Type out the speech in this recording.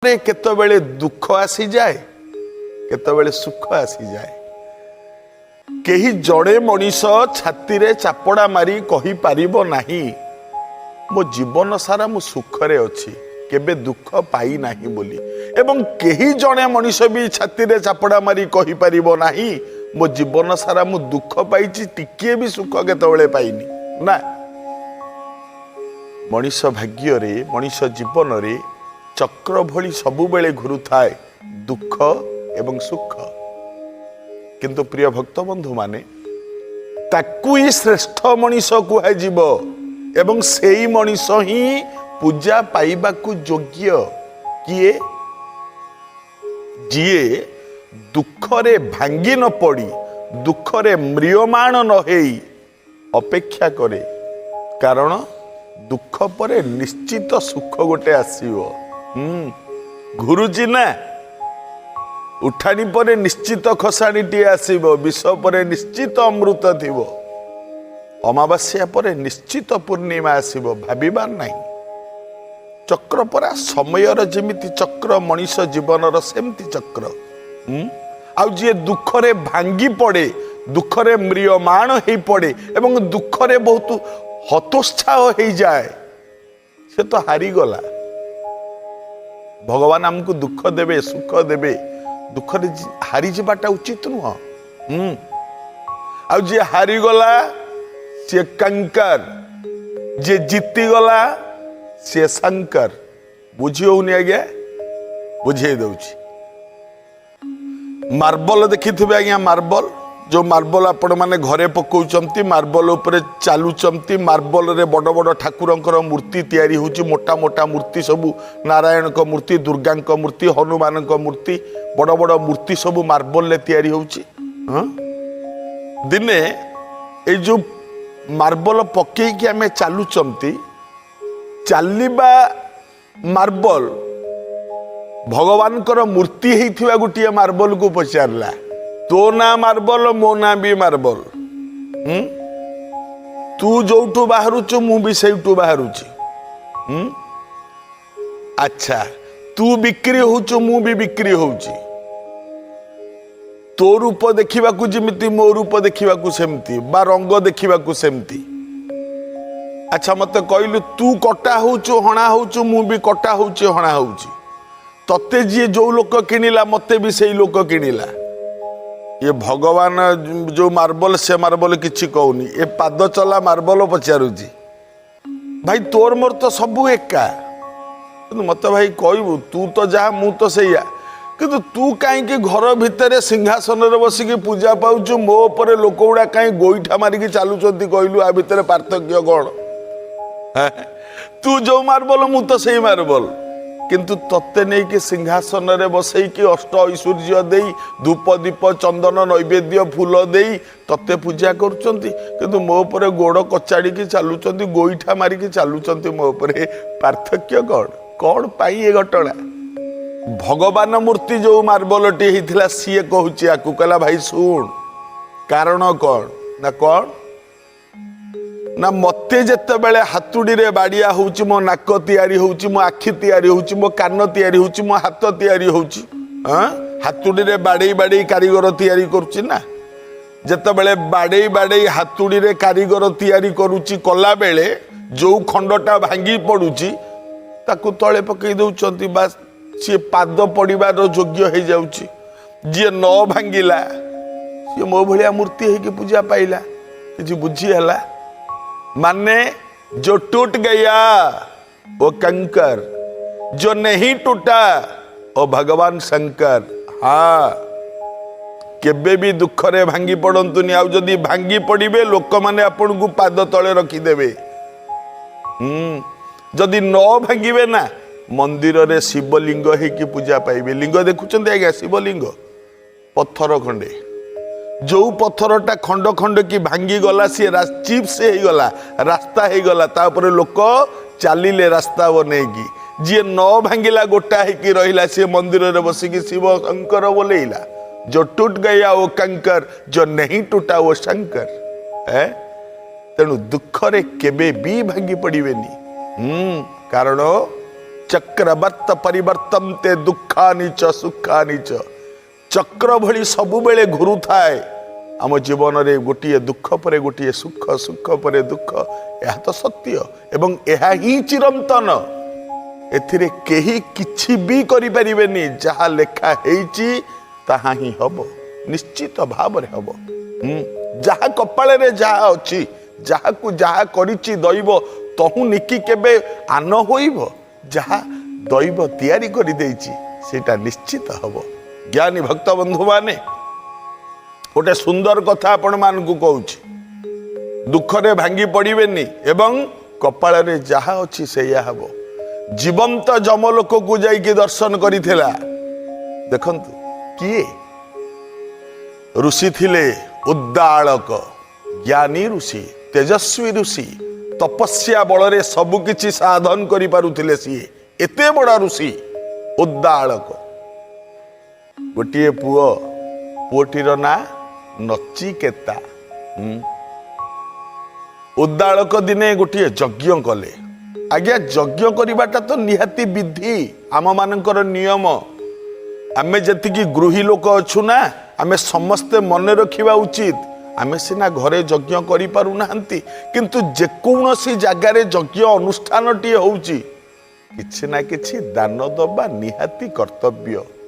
କେତେବେଳେ ଦୁଃଖ ଆସିଯାଏ, କେତେବେଳେ ସୁଖ ଆସିଯାଏ। କେହି ଜଣେ ମଣିଷ ଛାତିରେ ଚାପଡ଼ା ମାରି କହିପାରିବ ନାହିଁ, ମୋ ଜୀବନ ସାରା ମୁଁ ସୁଖରେ ଅଛି, କେବେ ଦୁଃଖ ପାଇନାହିଁ ବୋଲି। ଏବଂ କେହି ଜଣେ ମଣିଷ ବି ଛାତିରେ ଚାପଡ଼ା ମାରି କହିପାରିବ ନାହିଁ, ମୋ ଜୀବନ ସାରା ମୁଁ ଦୁଃଖ ପାଇଛି, ଟିକିଏ ବି ସୁଖ କେତେବେଳେ ପାଇନି। ନା, ମଣିଷ ଭାଗ୍ୟରେ, ମଣିଷ ଜୀବନରେ ଚକ୍ର ଭଳି ସବୁବେଳେ ଘୁରୁଥାଏ ଦୁଃଖ ଏବଂ ସୁଖ। କିନ୍ତୁ ପ୍ରିୟ ଭକ୍ତ ବନ୍ଧୁମାନେ, ତାକୁ ହିଁ ଶ୍ରେଷ୍ଠ ମଣିଷ କୁହାଯିବ ଏବଂ ସେଇ ମଣିଷ ହିଁ ପୂଜା ପାଇବାକୁ ଯୋଗ୍ୟ। କିଏ? ଯିଏ ଦୁଃଖରେ ଭାଙ୍ଗି ନ ପଡ଼ି, ଦୁଃଖରେ ମ୍ରିୟମାଣ ନ ହେଇ ଅପେକ୍ଷା କରେ। କାରଣ ଦୁଃଖ ପରେ ନିଶ୍ଚିତ ସୁଖ ଗୋଟେ ଆସିବ। ଘୁରୁଛି ନା, ଉଠାଣି ପରେ ନିଶ୍ଚିତ ଖସାଣିଟିଏ ଆସିବ। ବିଷ ପରେ ନିଶ୍ଚିତ ଅମୃତ ଥିବ। ଅମାବାସ୍ୟା ପରେ ନିଶ୍ଚିତ ପୂର୍ଣ୍ଣିମା ଆସିବ। ଭାବିବାର ନାହିଁ। ଚକ୍ର ପରା, ସମୟର ଯେମିତି ଚକ୍ର, ମଣିଷ ଜୀବନର ସେମିତି ଚକ୍ର। ଆଉ ଯିଏ ଦୁଃଖରେ ଭାଙ୍ଗି ପଡ଼େ, ଦୁଃଖରେ ମ୍ରିୟମାଣ ହେଇ ପଡ଼େ ଏବଂ ଦୁଃଖରେ ବହୁତ ହତୋତ୍ସାହ ହେଇଯାଏ, ସେ ତ ହାରିଗଲା। ଭଗବାନ ଆମକୁ ଦୁଃଖ ଦେବେ, ସୁଖ ଦେବେ, ଦୁଃଖରେ ହାରିଯିବାଟା ଉଚିତ ନୁହଁ। ଆଉ ଯିଏ ହାରିଗଲା ସିଏ କଙ୍କର, ଯିଏ ଜିତିଗଲା ସିଏ ଶଙ୍କର। ବୁଝି ହଉନି ଆଜ୍ଞା? ବୁଝେଇ ଦଉଛି। ମାର୍ବଲ ଦେଖିଥିବେ ଆଜ୍ଞା, ମାର୍ବଲ। ଯୋଉ ମାର୍ବଲ ଆପଣମାନେ ଘରେ ପକଉଛନ୍ତି, ମାର୍ବଲ ଉପରେ ଚାଲୁଛନ୍ତି, ମାର୍ବଲରେ ବଡ଼ ବଡ଼ ଠାକୁରଙ୍କର ମୂର୍ତ୍ତି ତିଆରି ହେଉଛି, ମୋଟା ମୋଟା ମୂର୍ତ୍ତି ସବୁ, ନାରାୟଣଙ୍କ ମୂର୍ତ୍ତି, ଦୁର୍ଗାଙ୍କ ମୂର୍ତ୍ତି, ହନୁମାନଙ୍କ ମୂର୍ତ୍ତି, ବଡ଼ ବଡ଼ ମୂର୍ତ୍ତି ସବୁ ମାର୍ବଲରେ ତିଆରି ହେଉଛି। ହଁ, ଦିନେ ଏଇ ଯୋଉ ମାର୍ବଲ ପକେଇକି ଆମେ ଚାଲୁଛନ୍ତି, ଚାଲିବା ମାର୍ବଲ ଭଗବାନଙ୍କର ମୂର୍ତ୍ତି ହେଇଥିବା ଗୋଟିଏ ମାର୍ବଲକୁ ପଚାରିଲା, ତୋ ନାଁ ମାର୍ବଲ, ମୋ ନାଁ ବି ମାର୍ବଲ। ତୁ ଯୋଉଠୁ ବାହାରୁଛୁ, ମୁଁ ବି ସେଇଠୁ ବାହାରୁଛି। ଆଚ୍ଛା, ତୁ ବିକ୍ରି ହଉଛୁ, ମୁଁ ବି ବିକ୍ରି ହଉଛି। ତୋ ରୂପ ଦେଖିବାକୁ ଯେମିତି, ମୋ ରୂପ ଦେଖିବାକୁ ସେମିତି ବା ରଙ୍ଗ ଦେଖିବାକୁ ସେମିତି। ଆଚ୍ଛା, ମତେ କହିଲୁ, ତୁ କଟା ହଉଛୁ, ହଣା ହଉଛୁ, ମୁଁ ବି କଟା ହଉଛି, ହଣା ହଉଛି। ତତେ ଯିଏ ଯୋଉ ଲୋକ କିଣିଲା, ମତେ ବି ସେଇ ଲୋକ କିଣିଲା। ଇଏ ଭଗବାନ ଯୋଉ ମାର୍ବଲ, ସେ ମାର୍ବଲ କିଛି କହୁନି। ଏ ପାଦ ଚଲା ମାର୍ବଲ ପଚାରୁଛି, ଭାଇ, ତୋର ମୋର ତ ସବୁ ଏକା, କିନ୍ତୁ ମତେ ଭାଇ କହିବୁ, ତୁ ତ ଯାହା, ମୁଁ ତ ସେଇଆ, କିନ୍ତୁ ତୁ କାହିଁକି ଘର ଭିତରେ ସିଂହାସନରେ ବସିକି ପୂଜା ପାଉଛୁ, ମୋ ଉପରେ ଲୋକ ଗୁଡ଼ା କାହିଁ ଗୋଇଠା ମାରିକି ଚାଲୁଛନ୍ତି? କହିଲୁ, ଆ ଭିତରେ ପାର୍ଥକ୍ୟ କ'ଣ? ତୁ ଯୋଉ ମାର୍ବଲ, ମୁଁ ତ ସେଇ ମାର୍ବଲ, କିନ୍ତୁ ତତେ ନେଇକି ସିଂହାସନରେ ବସେଇକି ଅଷ୍ଟ ଐଶ୍ୱର୍ଯ୍ୟ ଦେଇ, ଧୂପ, ଦୀପ, ଚନ୍ଦନ, ନୈବେଦ୍ୟ, ଫୁଲ ଦେଇ ତତେ ପୂଜା କରୁଛନ୍ତି, କିନ୍ତୁ ମୋ ଉପରେ ଗୋଡ଼ କଚାଡ଼ିକି ଚାଲୁଛନ୍ତି, ଗୋଇଠା ମାରିକି ଚାଲୁଛନ୍ତି ମୋ ଉପରେ। ପାର୍ଥକ୍ୟ କ'ଣ? କ'ଣ ପାଇଁ ଏ ଘଟଣା? ଭଗବାନ ମୂର୍ତ୍ତି ଯୋଉ ମାର୍ବଲଟି ହେଇଥିଲା, ସିଏ କହୁଛି ଆକୁ, କହିଲା, ଭାଇ ଶୁଣ, କାରଣ କ'ଣ ନା କ'ଣ ନା, ମତେ ଯେତେବେଳେ ହାତୁଡ଼ିରେ ବାଡ଼ିଆ ହଉଛି, ମୋ ନାକ ତିଆରି ହଉଛି, ମୋ ଆଖି ତିଆରି ହଉଛି, ମୋ କାନ ତିଆରି ହଉଛି, ମୋ ହାତ ତିଆରି ହଉଛି। ହଁ, ହାତୁଡ଼ିରେ ବାଡ଼େଇ ବାଡ଼େଇ କାରିଗର ତିଆରି କରୁଛି ନା? ଯେତେବେଳେ ବାଡ଼େଇ ବାଡ଼େଇ ହାତୁଡ଼ିରେ କାରିଗର ତିଆରି କରୁଛି, କଲା ବେଳେ ଯୋଉ ଖଣ୍ଡଟା ଭାଙ୍ଗି ପଡୁଛି, ତାକୁ ତଳେ ପକେଇ ଦଉଛନ୍ତି ବା ସିଏ ପାଦ ପଡ଼ିବାର ଯୋଗ୍ୟ ହେଇଯାଉଛି। ଯିଏ ନ ଭାଙ୍ଗିଲା, ସିଏ ମୋ ଭଳିଆ ମୂର୍ତ୍ତି ହେଇକି ପୂଜା ପାଇଲା। କିଛି ବୁଝି ହେଲା? ମାନେ जो टूट गया वो कंकर, जो नहीं टूटा वो भगवान शंकर। ହଁ, କେବେ ବି ଦୁଃଖରେ ଭାଙ୍ଗି ପଡ଼ନ୍ତୁନି। ଆଉ ଯଦି ଭାଙ୍ଗି ପଡ଼ିବେ, ଲୋକମାନେ ଆପଣଙ୍କୁ ପାଦ ତଳେ ରଖିଦେବେ। ଯଦି ନ ଭାଙ୍ଗିବେ ନା, ମନ୍ଦିରରେ ଶିବଲିଙ୍ଗ ହେଇକି ପୂଜା ପାଇବେ। ଲିଙ୍ଗ ଦେଖୁଛନ୍ତି ଆଜ୍ଞା? ଶିବଲିଙ୍ଗ ପଥର ଖଣ୍ଡେ। ଯୋଉ ପଥରଟା ଖଣ୍ଡ ଖଣ୍ଡ କି ଭାଙ୍ଗିଗଲା, ସିଏ ଚିପ୍ସ ହେଇଗଲା, ରାସ୍ତା ହେଇଗଲା, ତାପରେ ଲୋକ ଚାଲିଲେ ରାସ୍ତା ବନେଇକି। ଯିଏ ନ ଭାଙ୍ଗିଲା, ଗୋଟା ହେଇକି ରହିଲା, ସିଏ ମନ୍ଦିରରେ ବସିକି ଶିବ ଶଙ୍କର ବୋଲେଇଲା। जो टूट गया वो कंकर, जो नहीं टूटा वो शंकर। ଏ ତେଣୁ ଦୁଃଖରେ କେବେ ବି ଭାଙ୍ଗି ପଡ଼ିବେନି। କାରଣ ଚକ୍ରବର୍ତ୍ତ ପରିବର୍ତ୍ତନ୍ତେ ଦୁଃଖାନି ଚ ସୁଖାନି ଚ। ଚକ୍ର ଭଳି ସବୁବେଳେ ଘୁରୁଥାଏ ଆମ ଜୀବନରେ, ଗୋଟିଏ ଦୁଃଖ ପରେ ଗୋଟିଏ ସୁଖ, ସୁଖ ପରେ ଦୁଃଖ। ଏହା ତ ସତ୍ୟ ଏବଂ ଏହା ହିଁ ଚିରନ୍ତନ। ଏଥିରେ କେହି କିଛି ବି କରିପାରିବେନି। ଯାହା ଲେଖା ହେଇଛି ତାହା ହିଁ ହବ, ନିଶ୍ଚିତ ଭାବରେ ହବ। ଯାହା କପାଳରେ ଯାହା ଅଛି, ଯାହାକୁ ଯାହା କରିଛି ଦୈବ, ତହୁଁ ନିକି କେବେ ଆନ ହୋଇବ? ଯାହା ଦୈବ ତିଆରି କରିଦେଇଛି, ସେଇଟା ନିଶ୍ଚିତ ହବ। ଜ୍ଞାନୀ ଭକ୍ତ ବନ୍ଧୁମାନେ, ଗୋଟେ ସୁନ୍ଦର କଥା ଆପଣମାନଙ୍କୁ କହୁଛି। ଦୁଃଖରେ ଭାଙ୍ଗି ପଡ଼ିବେନି ଏବଂ କପାଳରେ ଯାହା ଅଛି ସେଇଆ ହବ। ଜୀବନ୍ତ ଯମଲୋକକୁ ଯାଇକି ଦର୍ଶନ କରିଥିଲା। ଦେଖନ୍ତୁ, କିଏ ଋଷି ଥିଲେ? ଉଦ୍ଦାଳକ, ଜ୍ଞାନୀ ଋଷି, ତେଜସ୍ୱୀ ଋଷି। ତପସ୍ୟା ବଳରେ ସବୁ କିଛି ସାଧନ କରିପାରୁଥିଲେ ସିଏ। ଏତେ ବଡ଼ ଋଷି ଉଦ୍ଦାଳକ। ଗୋଟିଏ ପୁଅ, ପୁଅଟିର ନାଁ ନଚିକେତା। ଉଦ୍ଦାଳକ ଦିନେ ଗୋଟିଏ ଯଜ୍ଞ କଲେ। ଆଜ୍ଞା, ଯଜ୍ଞ କରିବାଟା ତ ନିହାତି ବିଧି, ଆମମାନଙ୍କର ନିୟମ। ଆମେ ଯେତିକି ଗୃହୀ ଲୋକ ଅଛୁ ନା, ଆମେ ସମସ୍ତେ ମନେ ରଖିବା ଉଚିତ। ଆମେ ସିନା ଘରେ ଯଜ୍ଞ କରିପାରୁନାହାନ୍ତି, କିନ୍ତୁ ଯେକୌଣସି ଜାଗାରେ ଯଜ୍ଞ ଅନୁଷ୍ଠାନଟିଏ ହଉଛି, କିଛି ନା କିଛି ଦାନ ଦେବା ନିହାତି କର୍ତ୍ତବ୍ୟ।